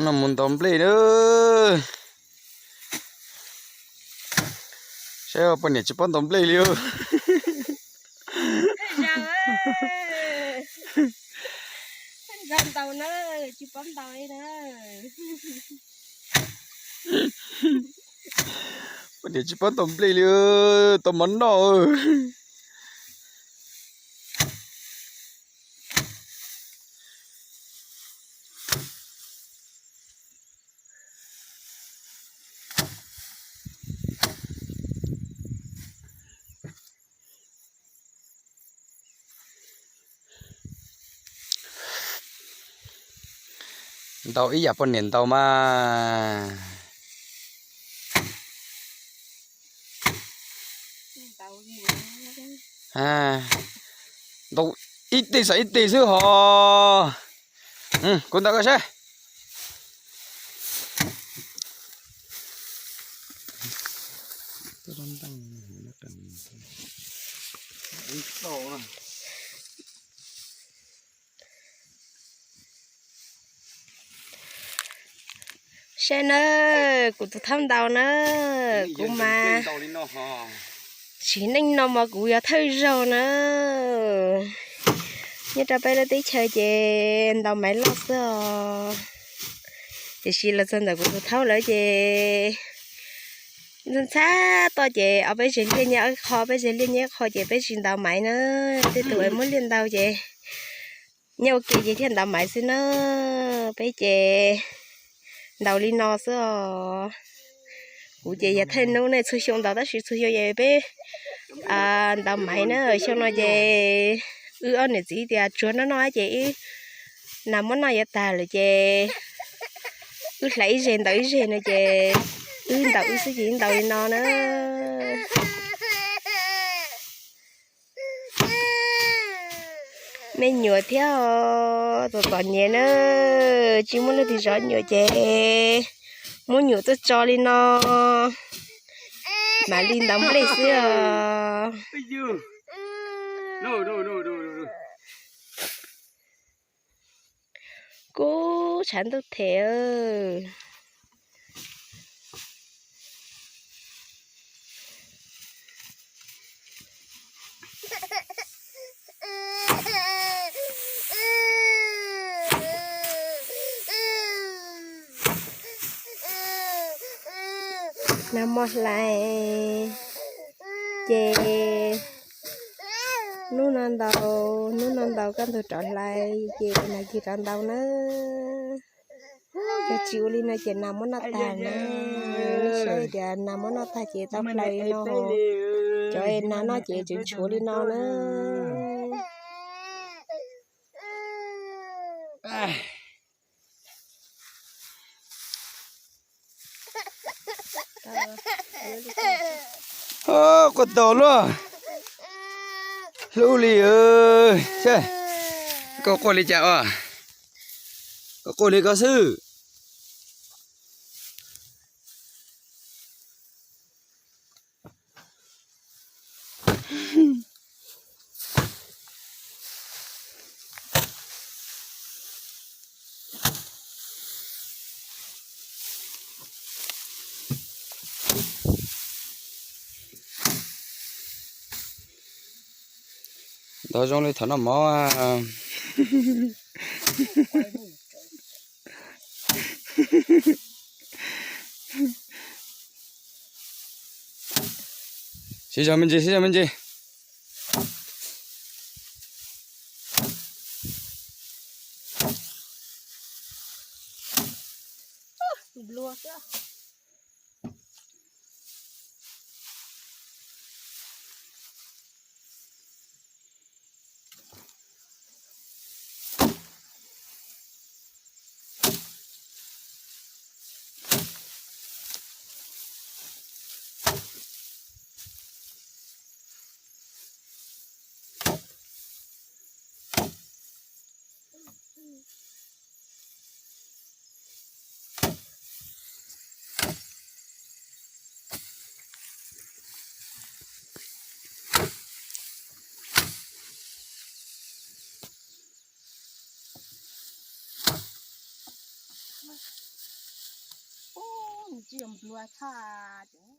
No mus ntaus nplej na. Saib poj niam tsis paub ntaus nplej li. Poj niam tsis paub ntaus nplej li, tau mov noj. Ntaus ib yam poj niam ntaus mas. Ntaus ib teg xwb, ib teg xwb hos. Kuv ntaus koj saib. Saib nawb, kuv tus thaub ntaus na, kuv mas sim neej no mas kuv yog thawj zaug na. Nyob rau peb lub teb chaws ces ntaus maiv loj xwb os. Tiam sis los txog ntawm kuv tus thaub lawm ces ntxhab toj ces ob peb zeg liaj nyob ib qho, peb zeg liaj nyob ib qho ces peb tsis ntaus maiv na. Tej tus es muab liaj ntaus ces nyob ua ke ces thiaj ntaus maiv xwb na. Peb ces ntaus li no xwb os. Kuv ces yog thawj hnub ne, txhua xyoo ntaus tab sis txhua xyoo ces peb ntaus maiv na. Xyoo no ces wb ob niam txiv tias tsuag noj noj ces ib nas muab noj yuav tag lawm ces wb hlais ib zeg ntaus ib zeg no ces wb ntaus wb xwb ces wb ntaus li no na. Me nyuam thiab os, tom tom niam na, tsis muaj leej twg zov nyuam ces muab nyuam tuaj tso li no, mam li ntaus nplej xwb os. Kub tshav ntuj them. Nag hmo hlais ces hnub no ntaus, hnub no ntaus kaj ntug rov hlais ces nag kis rov ntaus nawb. Cov tsis ua li no ces nas muab noj tag na. Nej saib tias nas muab noj tag ces tau hlais li no, cov nas noj ces tseem tshuav li no na. Quaj tau luaj, hlub li. Koj quaj li cas os? Koj quaj li koj xwb. Ntaus zoo li thaum noj mov. Siv zog me ntsis, siv zog me ntsis. Tsis yog nplua tshaj.